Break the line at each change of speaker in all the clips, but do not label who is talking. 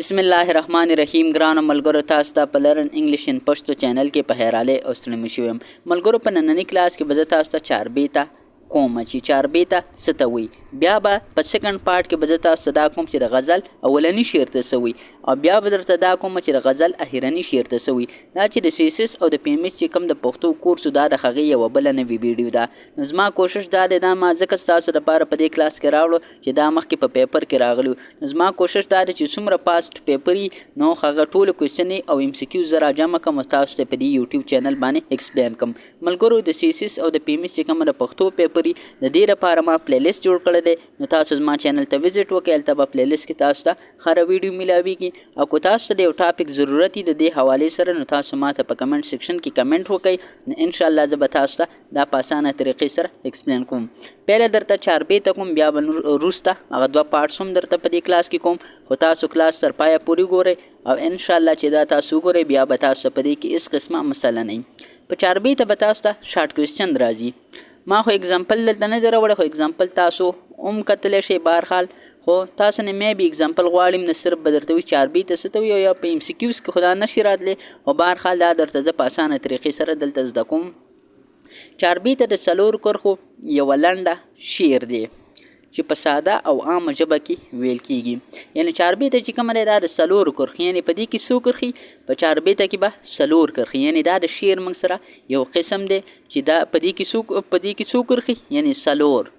بسم الله الرحمن الرحیم. ګرانو ملګرو، تاسو ته په Learn English in Pashto channel کې په خیرالی او ستړي مشي ویم. ملګرو، په ننني کلاس کې به زه تاسو ته چاربیته کوم چې چاربیته څه ته وایي. بیا به په second part کې به زه تاسو ته دا کوم چې د غزل اولني شعر ته څه وایي، او بیا به درته دا کوم چې د غزل اخرني شعر ته څه وایي. دا چې د سی اس اس او د پی ایم اس چې کوم د پښتو کورس، دا د هغې یوه بله نوې ویډیو ده. نو زما کوشش دا دی، دا ما ځکه ستاسو دپاره په دې کلاس کې راوړو چې دا مخکې په پیپر کې راغلي. نو زما کوشش دا دی چې څومره past paper نو هغه ټول question او ایم سی کیو زه راجمع کړم او تاسو ته په دې یوټیوب چینل باندې explain کړم. ملګرو، د سی اس اس او د پی ایم اس چې کوم د پښتو پیپر، د دې لپاره ما playlist جوړ کړی دی. نو تاسو زما چینل ته وزټ وکړئ، هلته به playlist کې تاسو ته هره ویډیو میلاویږي. او که تاسو ته د یو topic ضرورت وي د دې حوالې سره، نو تاسو ما ته په comment section کې کمنټ وکړئ، نو انشاءالله زه به تاسو ته دا په اسانه طریقې سره explain کوم. پهله درته چاربیته کوم، بیا به وروسته هغه دوه parts هم درته په دې کلاس کې کوم. خو تاسو کلاس تر پایه پورې ګورئ او انشاءالله چې دا تاسو وګورئ، بیا به تاسو په دې کې هیڅ قسمه مسله نه وي. په چاربیته به تاسو ته short question راځي. ما خو example دلته نه دی راوړی، خو example تاسو هم کتلی شئ. بهرحال خو تاسو نه maybe example غواړم، نه صرف به درته وي چاربیته څه ته وي، او یا په ایم سی کیوز کې خو دا نه شي راتلی. خو بهرحال دا درته زه په اسانه طریقې سره دلته زده کوم. چاربیته د څلور کرښو یوه لنډه شعر دی چې په ساده او عامه ژبه کې ویل کیږي. یعنی چاربیته چې کومه دی، دا د څلور کرښې، یعنی په دې کې څو کرښې؟ په چاربیته کې به څلور کرښې. یعنی دا د شعر موږ سره یو قسم دی چې دا په دې کې څو کرښې؟ یعنی څلور.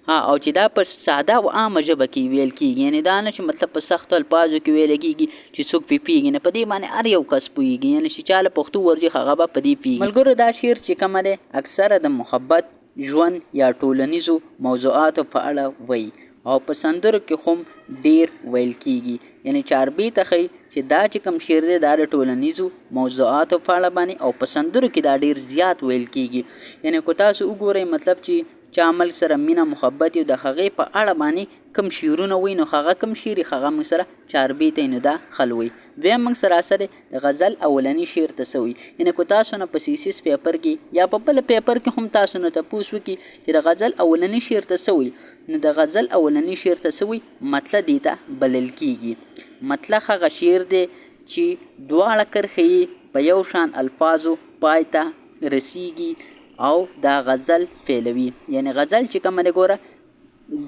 ها، او چې دا په ساده او عامه ژبه کې ویل کیږي، یعنی دا نه چې مطلب په سختو الفاظو کې ویل کیږي چې څوک پې پوهېږي نه. په دې باندې هر یو کس پوهېږي، یعنی چې چا له پښتو ورځي، هغه به په دې پوهېږي. ملګرو، دا شعر چې کومه دی، اکثره د محبت، ژوند یا ټولنیزو موضوعاتو په اړه وایي او په سندرو کې هم ډیر ویل کیږي. یعنی چاربیته ښیي چې دا چې کوم شعر دی، دا د ټولنیزو موضوعاتو په اړه باندې او په سندرو کې دا ډیر زیات ویل کیږي. یعنی که تاسو وګورئ، مطلب چې چا ملک سره مینه محبت یو، د هغې په اړه باندې کوم شعرونه وایي، نو هغه کوم شعر؟ هغه موږ سره چاربیته. نو دا خل وایي. دویم موږ سره څه دی؟ د غزل اولني شعر ته څه وایي؟ یعنی که تاسو نه په سی اس اس پیپر کې یا په بل پیپر کې هم تاسو نه تپوس وکړي چې د غزل اولني شعر ته څه وایي، نو د غزل اولني شعر ته څه وایي؟ مطلع دې ته بلل کیږي. مطلع هغه شعر دی چې دواړه کرښې یې په یو شان الفاظو پای ته رسیږي او دا غزل پیلوي. یعنی غزل چې کومه دی، ګوره،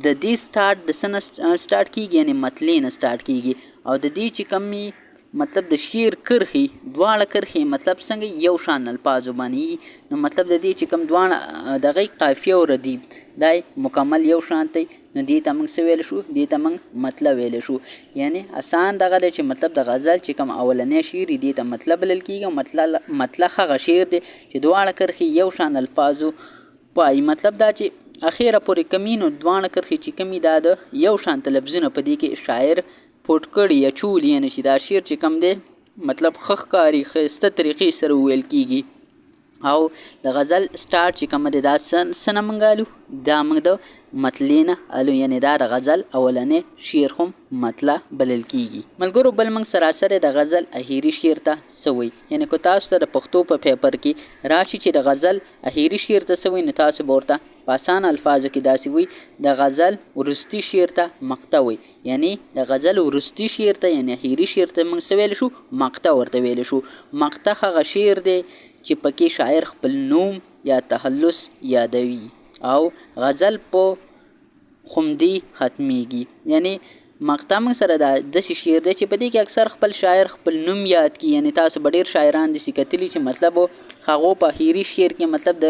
د دې start د څه نه start کیږي؟ یعنی مطلع نه start کیږي. او د دې چې کوم مطلب د شعر کرښې، دواړه کرښې مطلب څنګه یو شان الفاظو باندې، نو مطلب د دې چې کوم دواړه دغه قافیه او ردیف دا مکمل یو شان دی، نو دې ته موږ څه ویل شو؟ دې ته موږ مطلع ویل شو. یعنی اسان دغه دی چې مطلب د غزل چې کوم اولنی شعر، دې ته مطلع بلل کیږي. او مطلع هغه شعر دی چې دواړه کرښې یو شان الفاظو پای، مطلب دا چې اخیره پورې کمی، نو دواړه کرښې چې کمی، دا د یو شان لفظونه په دې کې شاعر پوټ کړي یا چولي، یعنی چې دا شعر چې کم دی، مطلب ښه ښکاري، ښایسته طریقې سره ویل کیږي. او د غزل start چې کوم دی، دا څه نه موږ الو؟ دا موږ د مطلع نه الو. یعنی دا د غزل اولنی شعر هم مطلع بلل کیږي. ملګرو، بل موږ سراسر د غزل اخیری شعر ته څه وایي؟ یعنی که تاسو ته د پښتو په پیپر کې راشي چې د غزل اخیری شعر ته څه وایي، نو تاسو به ورته په اسانه الفاظو کې داسې وایي: د غزل وروستي شعر ته مقطع وایي. یعنی د غزل وروستي شعر ته، یعنی اخیری شعر ته موږ څه ویلی شو؟ مقطع ورته ویلی شو. مقطع هغه شعر دی چې پکې شاعر خپل نوم یا تخلص یادوي او غزل په همدې ختمیږي. یعنی مقطع موږ سره دا داسې شعر دی چې په دې کې اکثر خپل شاعر خپل نوم یاد کړي. یعنی تاسو به ډېر شاعران داسې کتلي چې مطلب هغو په اخیري شعر کې، مطلب د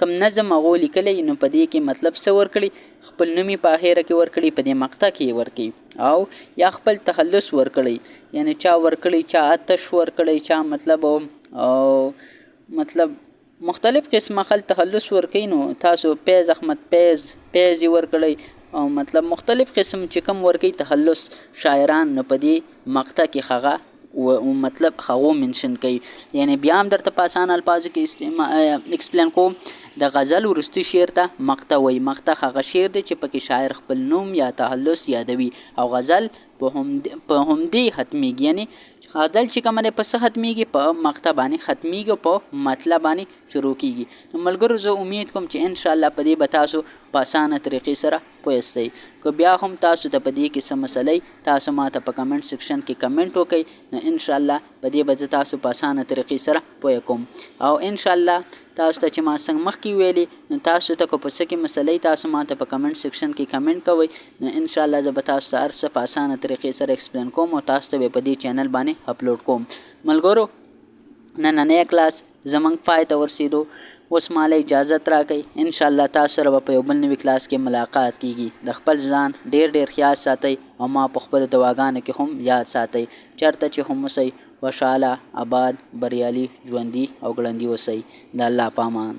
کم نظم هغو لیکلی، نو په دې کې مطلب څه ورکړي؟ خپل نوم یې په اخیره کې ورکړي، په دې مقطع کې یې ورکړي، او یا خپل تخلص ورکړي. یعنی چا ورکړي، چا آتش ورکړي، چا مطلب او مطلب مختلف قسمه خلک تخلص ورکوي. نو تاسو فیض احمد فیض، فیض یې ورکړی، او مطلب مختلف قسم چې کوم ورکوي تخلص شاعران، نو په دې مقطع کې هغه و مطلب هغو mention کوي. یعنی بیا هم درته په اسانه الفاظو کې explain کوم: د غزل وروستي شعر ته مقطع وایي. مقطع هغه شعر دی چې پکې شاعر خپل نوم یا تخلص یادوي او غزل په همدې ختمیږي. یعنی غزل چې کومه دی، په څه ختمیږي؟ په مقطع باندې ختمیږي او په مطلع باندې شروع کیږي. نو ملګرو، زه امید کوم چې انشاءالله په دې به تاسو په اسانه طریقې سره پوه شئ. که بیا هم تاسو ته په دې کې څه مسله وي، تاسو ماته په کمنټ سیکشن کې کمنټ وکړئ، نو ان شاء الله په دې به زه تاسو په اسانه طریقې سره پوه کوم. او ان شاء الله تاسو ته چې ما څنګه مخکې ویلي، نو تاسو ته که په څه کې مسله وي، تاسو ماته په کمنټ سیکشن کې کمنټ کوئ، نو ان شاء الله زه به تاسو ته هر څه په اسانه طریقې سره ایکسپلین کوم او تاسو ته به په دې چینل باندې اپلوډ کوم. ملګرو، نننی کلاس زمونږ پای ته ورسېدو. اوس ماله اجازت راکړئ. ان شاء الله تاسو سره به په یو بل نوي کلاس کې ملاقات کیږي. د خپل ځان ډیر ډیر خیال ساتئ او ما په خپلو دعاګانو کې هم یاد ساتئ. چرته چې هم اوسئ، خوشحاله، آباد، بریالي، ژوندي او ګړندي اوسئ. د الله په امان.